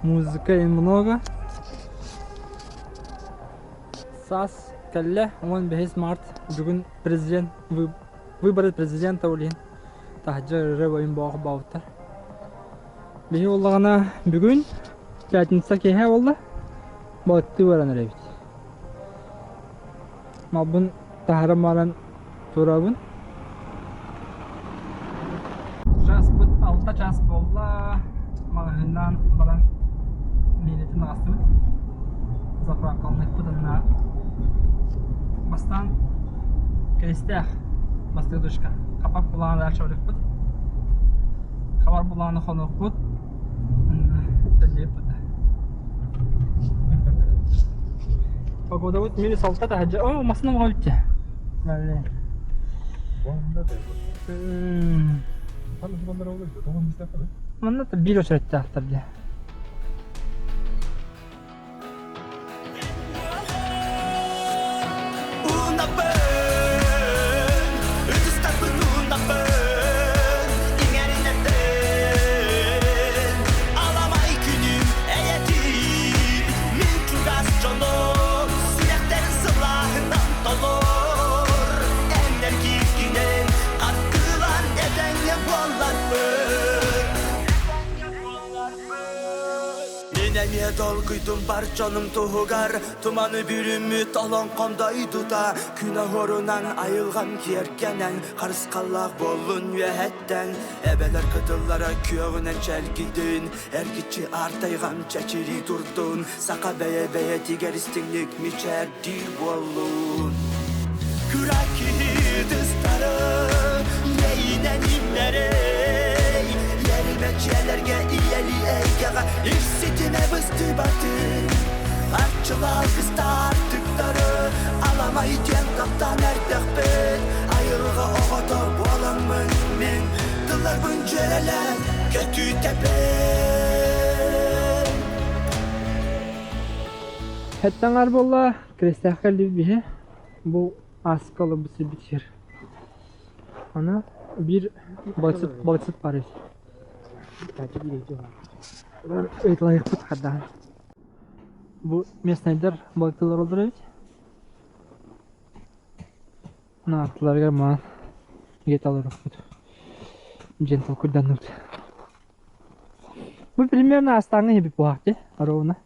Музыка и много. Саас кэллэ, 15 март бүгүн президент выборы президента ол иһин таһырдьа ырыа бойун боох бообуттар. Биһи буоллаҕына бүгүн пятница киэһэ буолла, балыктыы баран эрэбит. Малбын таһаран баран турабын. Часпыт 6 час буолла. Маҕаһыыннаан баран миинэтин аҕастыбыт. Заправкаланыахпыт уонна бастаан Кэристээх бастакы точка. Хапар булааны дальше барыахпыт. Хабар булааны хонуохпут. Төннүөхпүт. Погодабыт минус алта таһырдьа. О, массыына моҕо бүттэ. Манна биир очередтаахтар дии. Мин эмиэ долгуйдум бар дьонум туһугар Туманы бүрүммүт олоҥхом дойдута Күн оһуорунан айылҕам киэргэнэн Харысхаллаах буоллун үөһэттэн Эбэлэр кытыллара күөҕүнэн чэлгийдин Эргиччи аар тайҕам чэчирии турдун Саха бэйэ-бэйэтигэр истиҥник мичээрдиир буоллун Кыра киһи тыстары Мэйинэн имнэрэй Иэримэччиэлэргэ ийэлии эйгэҕэ Ис ситимэ быстыбатын Арчылаал кыстаартыктары Аламай диэн таптаан эрдэхпин Айылҕа оҕото буоламмын мин Тылларбын дьүөрэлээн көтүтэбин Хэттаҥар буолла, Крестээххэ кэллибит биһи. Бу ааска олорбут сирбит сир. Аны биир балыксыт баар эбит. Ыйыталаһыахпыт хардаан. Бу местнайдар балыктыылар олорор эбит. Наартыларыгар маан гет олоруохпут. Дьиэн толкуйданныбыт. Бу примерно астааҥҥа иһибит буолаах дии, ровно.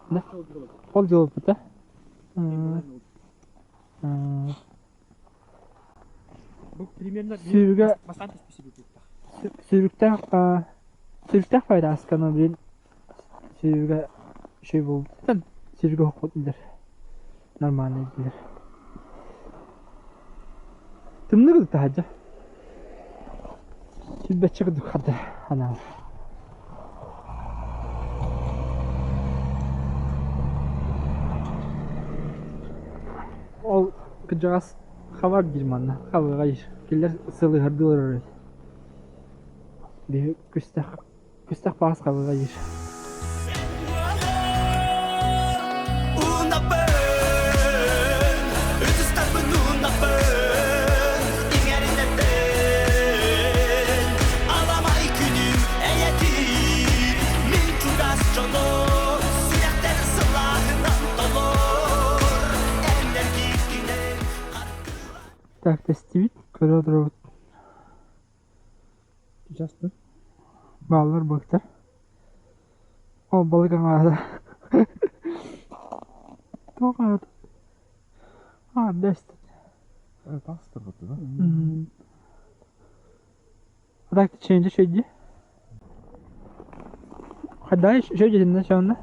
Да? Ол дьылыппыт да? Сүүрүгэ сүүрүктээх сүүрүктээх пайда асканы блин сүүрүгэ үчүгэй буолбут сүүрүгэ хоппут дииллэр нормальный дииллэр тымныы курдук таһырдьа сүүрбэччэ курдук харда анаан Ол кырдьаҕас хабар диир манна, хабыаҕа диир. Кинилэр сылыһардыы олорор эбит. Биһи күстэх, күстэх баҕас хабыаҕа диир. Так тэстибит, көрө олоробут. Бааллар балыктар. Ол балык аҥаара. Туох аата? Аа, бэст. Так чэйинчэ шөйдү. Хаддай шөйдүтүннэ шонна.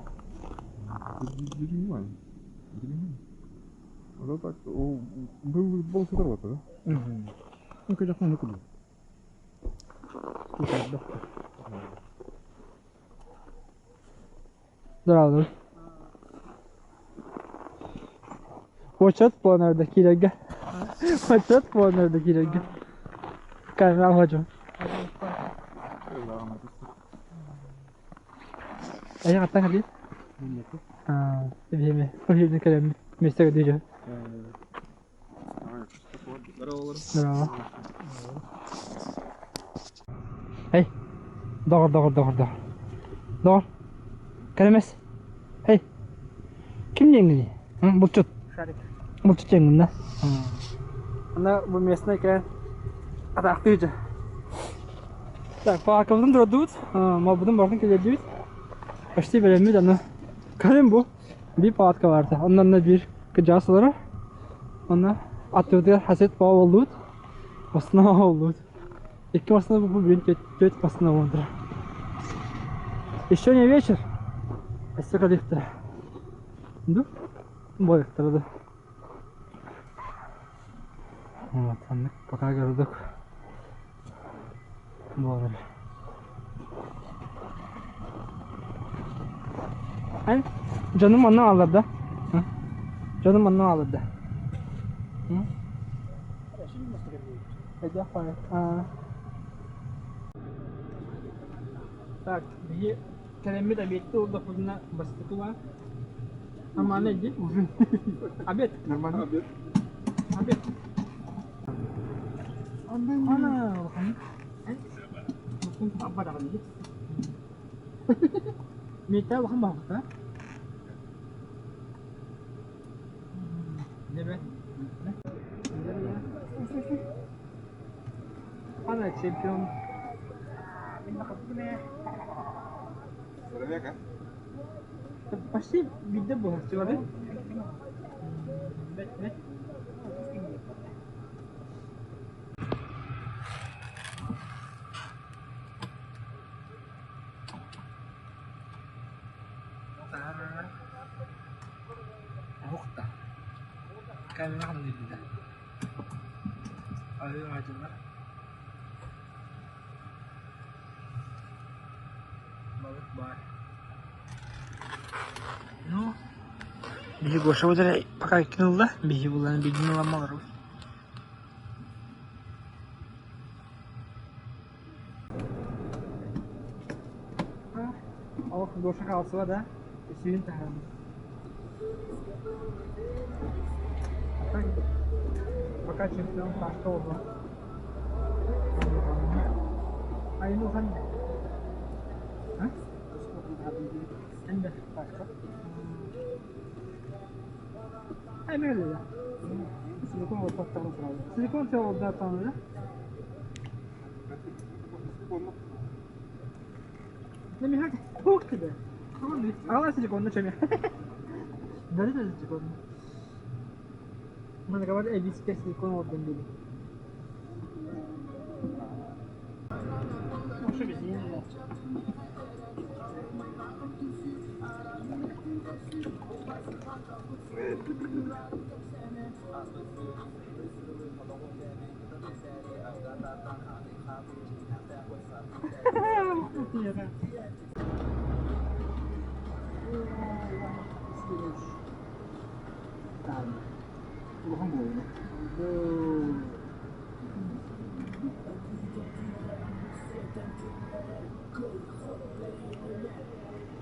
Вот так, был был да? Ну, конечно, не куду. Здравствуй. Хочет планерда киирэргэ. Хочет планерда киирэргэ. Камера хочу. Айа аттан кэлии? Биһиэми, биһиэми кэлэммит миэстэгэ дии Здорово. Эй, доҕор, доҕор, доҕор, доҕор. Доҕор. Кэрэмэс. Эй, ким диэҥҥиний? Булчут. Булчут диэҥҥин да? Ана бу местный кэлэн атаахтыы дьэ. Так, палаакабытын туруордубут, малбытын барытын киллэрдибит. Почти бэлэммит аны. Кэлин бу биир палатка баарта. Онно биир кырдьаҕас олорор. Онно аттыбытыгар хасет буоллубут. Основа буоллубут. Икки массыына бу бүгүн түөрт массыына буолан турар. Еще не вечер. Өссө кэлиэхтэрэ. Ду? Буолуохтара да. Вот, аннык пока городок буолар. Эн дьонум онно ааллар да? Дьонум онно ааллар да? Так, биһи кэлэммит обедты олордохпутуна бастакы баар. Нормально иди, ужин. Обед. Нормально. Обед. Обед. Ана, улахан. Миэтэ улахан баҕата. Ана чемпион. Здоровяк, а? Почти биирдэ буһарчылары. Бэт, бэт. Оһох да. Камера ханна Арыы аадьылар. Балык баар. Ну, биһи Гошабыт эрэ пока иккини ылла, биһи булан биирдин ылан олоробут. Олох Гоша хаалсыба да, сүүһүн таһаарбыт. Пока чемпион Пашка буолла. Айну хан А? Энде Пашка. Ай мэлэ. Силикон вот Силикон все вот да там, да? Не Ух ты да. Ала силикон на чем я? Дали да силикон. Мы говорили, эбиске силикон вот бомбили. Ну, что без нее? Улахан буолуо.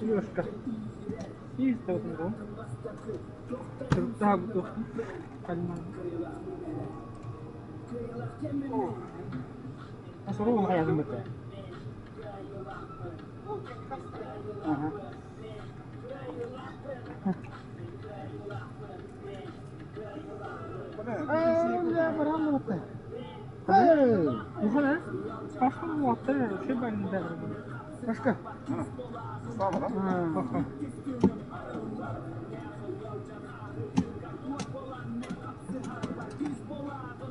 Лёшка. Есть вот он. Да, вот. Асуру хайатын бытта. Ага. Пашка. Слава, да?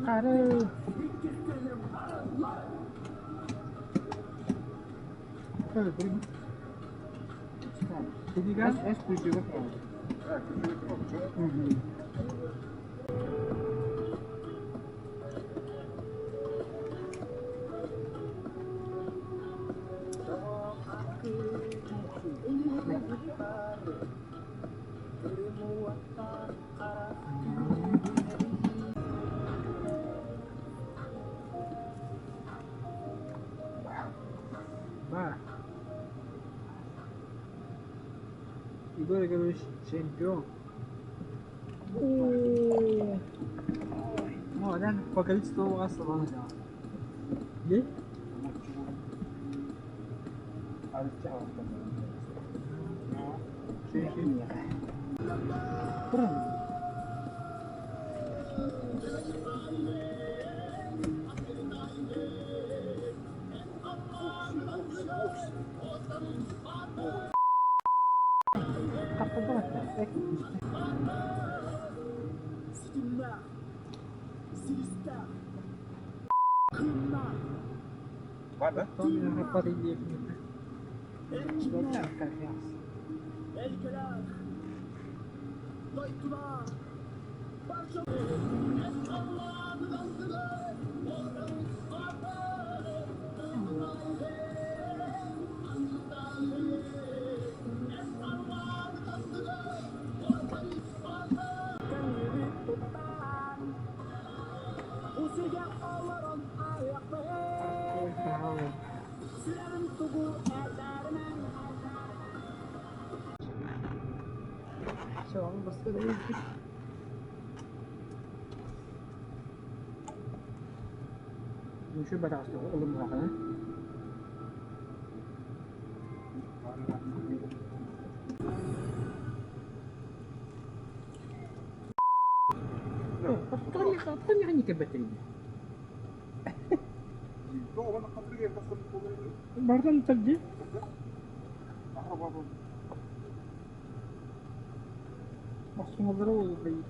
Ары. Эс ключевых. А, ключевых. Ба. Егор Егорович чемпион. О, ну, по количеству вас ладно. Есть? Бартан төрдүү. Охсуһаллара уолуйбайы.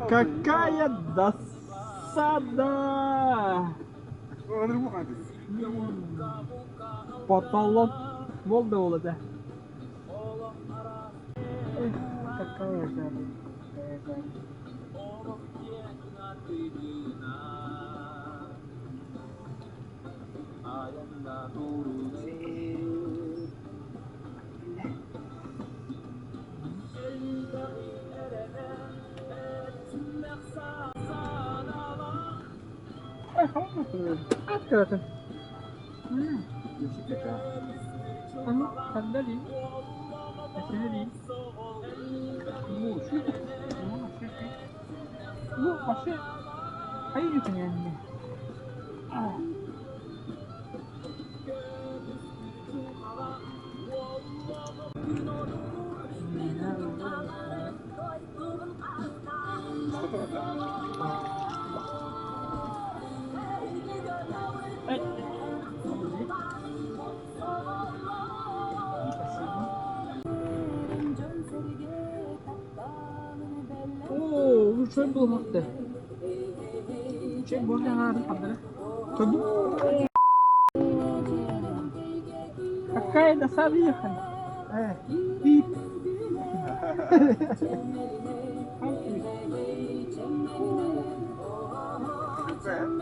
Какая досада! Потолок болды ол это. Эх, какая жаль. Какая жаль. Открыто. Оо, үчүгэй буолуохта. Үчүгэй буолла аҥаарын хардара. Какая досада ехать. Пип.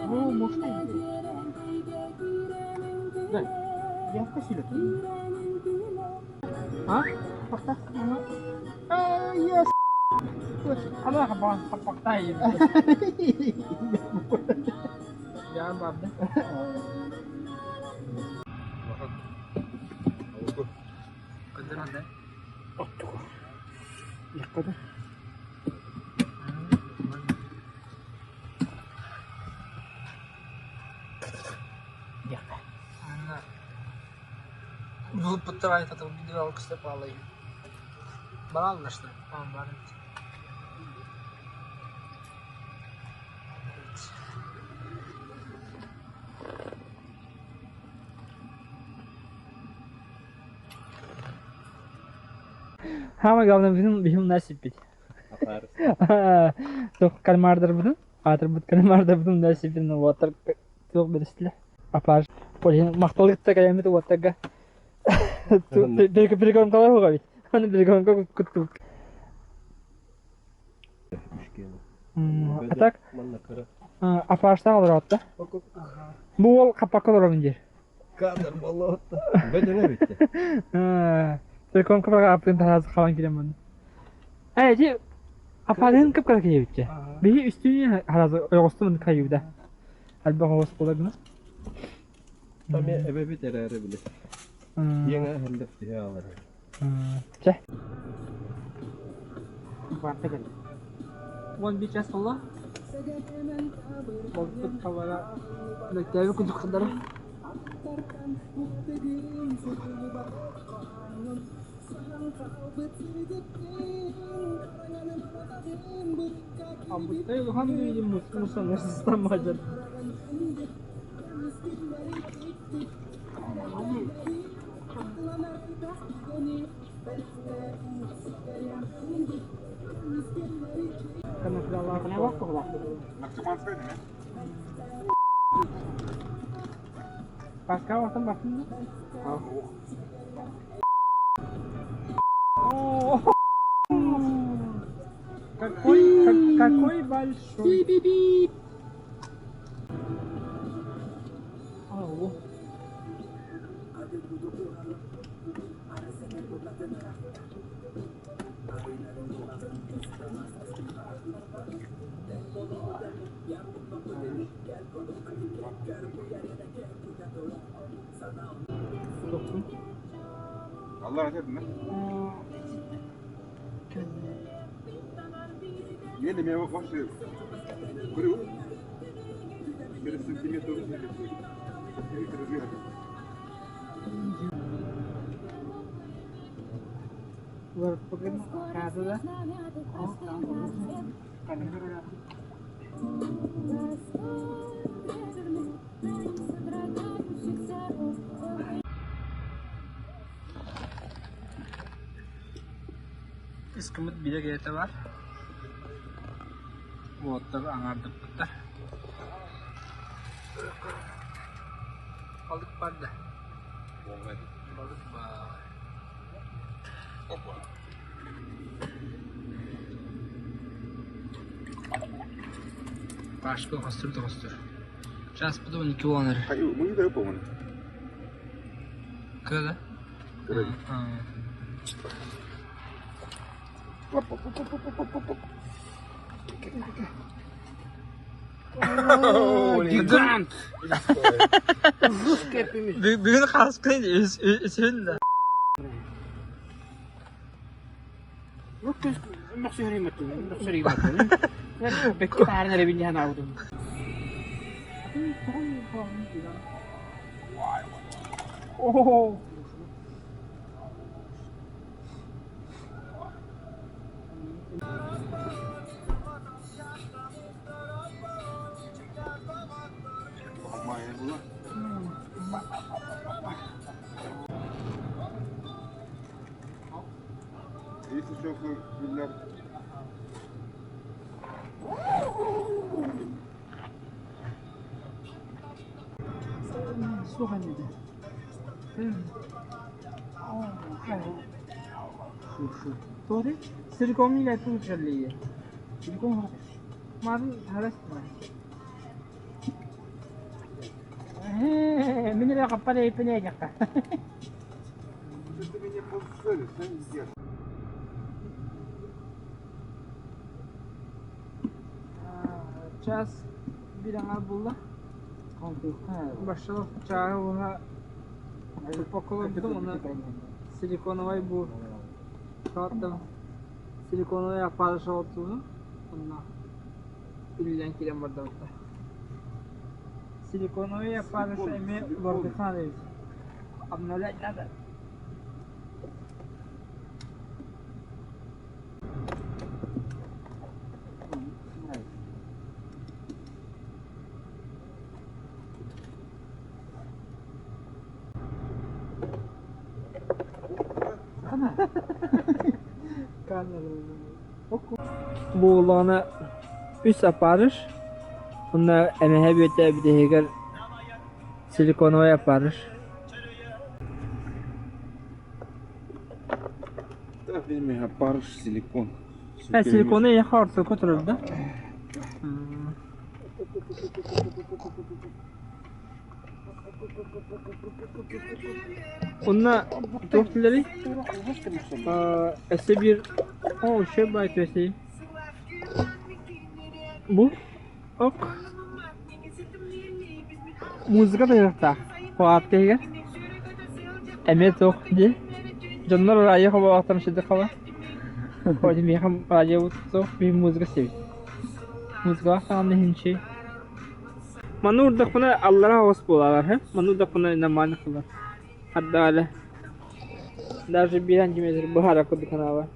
Ну, можно Да, я спасибо. А? Yes. Ана хапан хаппактай. Я бабда. Көндөрөнде. Оттуга. Яккада. Бұл бұттыр айтады, видео алып істеп алайын. Бара алышты. Tamam, бар. Самое главное, бихим бихим насипить. Тух кальмардар бутун, атыр бут кальмардар бутун насипин уотар тух беристиле. Апар. Полин макталыкта калемит уотарга. Переконкалар хуга бит. Аны переконка куттук. А так апарштан олар атта. Бу ол капакка олар мендер. Кадр болот. Бөдөнө битти. Переконка барга апын таразы калан келем. Э, жи апарын кып кара кебитче. Биһи үстүнү харазы ойгостун кайюда. Элбэх оҕус буолар гына. Эми эбэбит эрээри били. Киэҥ эһэллэр түһэ аалар. Чэ. 11 час буолла. Болтут хабара мектеби кудуктары. Абыттай улахан видим мусанар система Паска бартан бартын да? Какой, какой большой. Пип-пип. Ау. Allah rahmet eylesin. Yeni meyve başlıyor. Kuru. Bir santimetre bir Хаатыда Искымыт биирэ киһитэ баар. Уолаттар аҥаардаппыттар. Балык бар да? Балык баар. Пашка хостур да хостур. Чааспыт 12 буолан эрэр. Кыра да? Гигант! Бүгүн хаспын үсүн да. Бэккэ баарын эрэ билиһэн аабытым. Оо. Суох иннидэ. Силикон илэ Силикон Марын харастма. Мин эрэ хаппар эйпин эйэххэ. Час биир аҥаар буолла. Башалов чааһы уонна упаковкаларбытын уонна силиконовай бу силиконовай аппарат оттууну онно үллэн киирэн бардыбыттар. Силиконовый аппарат эмиэ уларытыахха эбит. Обновлять надо. Буоллаҕына үс опарыш уонна эмэһэ бүөтэ бүтэһигэр силиконовай опарыш. Опарыш силикон. Силикону эйиэхэ ортоку турар да? Онно туох дииллэрий? Өссө биир оо еще баай Бу ок. Музыка тыаһыахтаах палатка иһигэр. Эмиэ туох дии. Дьоннор радио хоболоохторун сирдик хаба. Хоть миэхэ радио суох, биир музыка сиэбит. Музыкалаах даҕаны иһинчи. Манна уурдахпына аллара оҕус буолалар, һэ? Манна уурдахпына нормально кылар. Хардаҕа Даже биир сантиметр быһара курдук санаабар.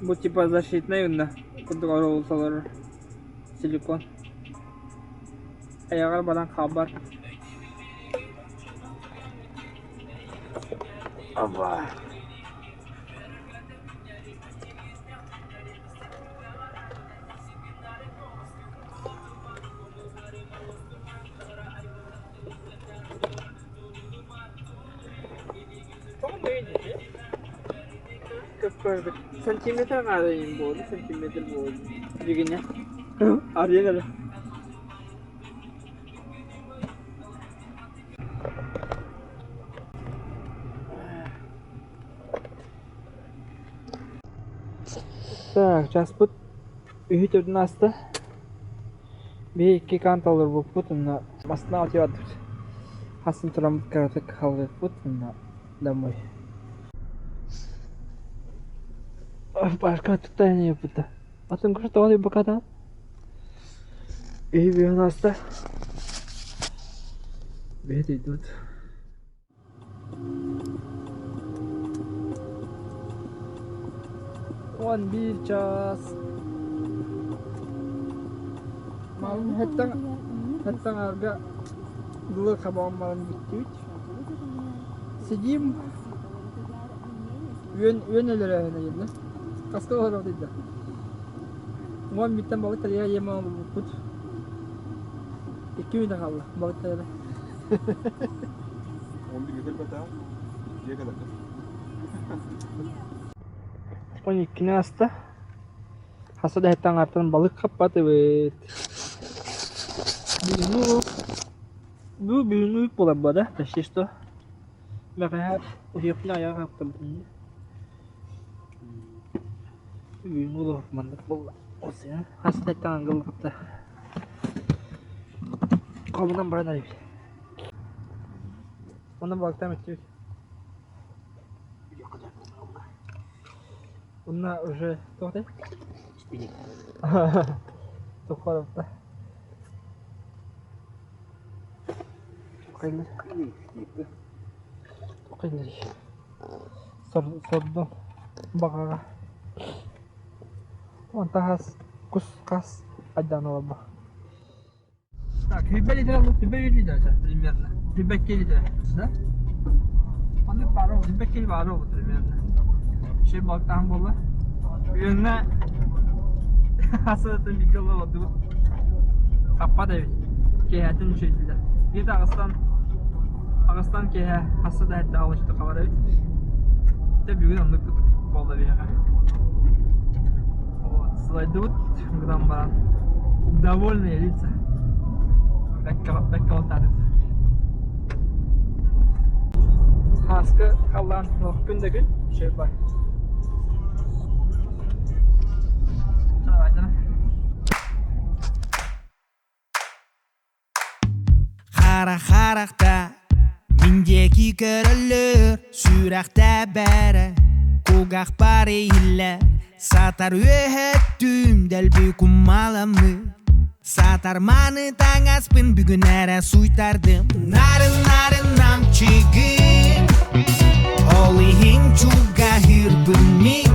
Бу типа защитнай уонна курдук оруолу силикон. Айаҕар баран хаалбат. Аба. Сантиметр аҕайын буолду, сантиметр буолду. Билигинэ. Арыйан эрэ. Так, часпыт үһү төрдүн ааста. Биһи икки кант олорбуппут, онно массыына отуйбатыбыт. Хасын тураммыт кыратык халыйбыппыт, онно домой. Пашка туттайан ыйыппыта. Атын кыра тоҕо ыйбаката? Үһү бүһүн ааста. Бэйэ тыйдыбыт. 11 час. Малын хэттэн хэттэн арга дылы хабаҕын баран бүттүбүт. Сидим үөн үөн өлөрөөһүнэ диэннэ. Хаска олорор дийдэ. Уон бииртэн балык тэрийэ ийэм оҥорбуппут. Икки мүнүүтэ хаалла балык тэрийэ. 11 кэлбэтэ. Иккигэ кэлэргэ. 12-ни ааста. Хаса да иһиттэн аҥаартан балык хаппатыбыт. Бүгүҥҥү бу бүгүҥҥү үп буолар буо да, почти что. Бэҕэһээ уһуйахпын айаҕа хаптабытын. Бүгүҥҥү олох маннык буолла. Хас да иһиттэн ангыл хапта. Хомунан баран эрэбит. Онно балыктаан бүттүбүт. Уонна уже туох этэй? Туххарапта. Туххайлар. Сордон баҕаҕа. Онтон хас кус хас айдаан олорбо. Так, сүүрбэ литр сүүрбэ биир литр этэ примерно. Сүүрбэ икки литр, да? Оннук баара ол, сүүрбэ икки баара ол примерно. Şey балыктааһын буолла. Үөҥҥэ асытын бииргэ олордубут. Хаппат эбит. Киэһэтин үчүгэйдилэр. Где-то аҕыстан аҕыстан киэһэ хасса да эттэ алычты хабар эбит. Дьэ бүгүн оннук буолла биһиэхэ. Вот, сылайдыбыт гынан баран довольные лица. Бэккэ алтаатыт. Ааскы халлаан күн да күн, үчүгэй бай. Хара харахта мин диэки көрөллөр, сүрэхтээбэрэ кулгаахпар иһиллэр. Сатар үөһэттүүм дэлби кумаламмыт. Сатар маны таҥаспын бүгүн эрэ суйтардым. Нарын нарын намчыгын, ол иһин чугаһыырбын мин.